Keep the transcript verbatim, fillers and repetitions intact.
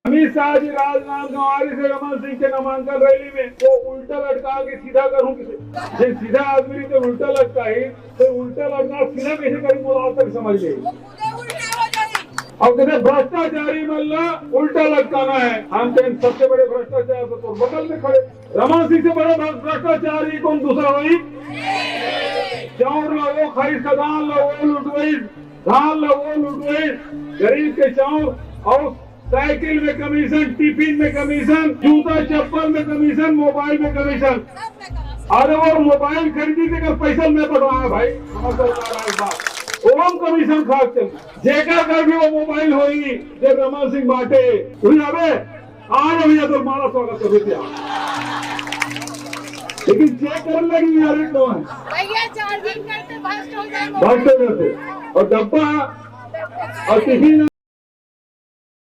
अमित शाह जी राजनांदगांव आ रहिस हे रमन सिंह के नामांकन रैली में, तो उल्टा लटका के सीधा करहूं कहिस। जे सीधा आदमी तो उल्टा लटकाही, तो उल्टा लटका सीधा कइसे करही, मोला आज तक समझ नहीं। अब कहते भ्रष्टाचारी मन ला उल्टा लटकाना है। हम कहेन सबसे बड़े भ्रष्टाचार तो तोर बगल में खड़े रमन सिंह से बड़ा भ्र-, भ्रष्टाचारी कोन दूसरा होही? चाउर ला वो खाइस, खदान ला वो लुटवाइस, धान ला वो लुटवाइस, गरीब के चाउर अउ साइकिल में कमीशन, टिफिन में कमीशन, जूता चप्पल में कमीशन, मोबाइल में कमीशन। अरे वो मोबाइल खरीदी तेकर पैसा मैं पटवाया भाई, हमर सरकार आए के बाद। ओम कमीशन खास चल, जेकर घर भी वो मोबाइल होही, जे रमन सिंह बांटे, उही आबे, आ जा भैया, तो मारा स्वागत कर देते हैं। लेकिन चेक करने लगी यार, एक दो है। भैया, चार्जिंग करते भ्रष्ट हो जाएगा। भ्रष्ट हो जाते। और डब्बा और टिफिन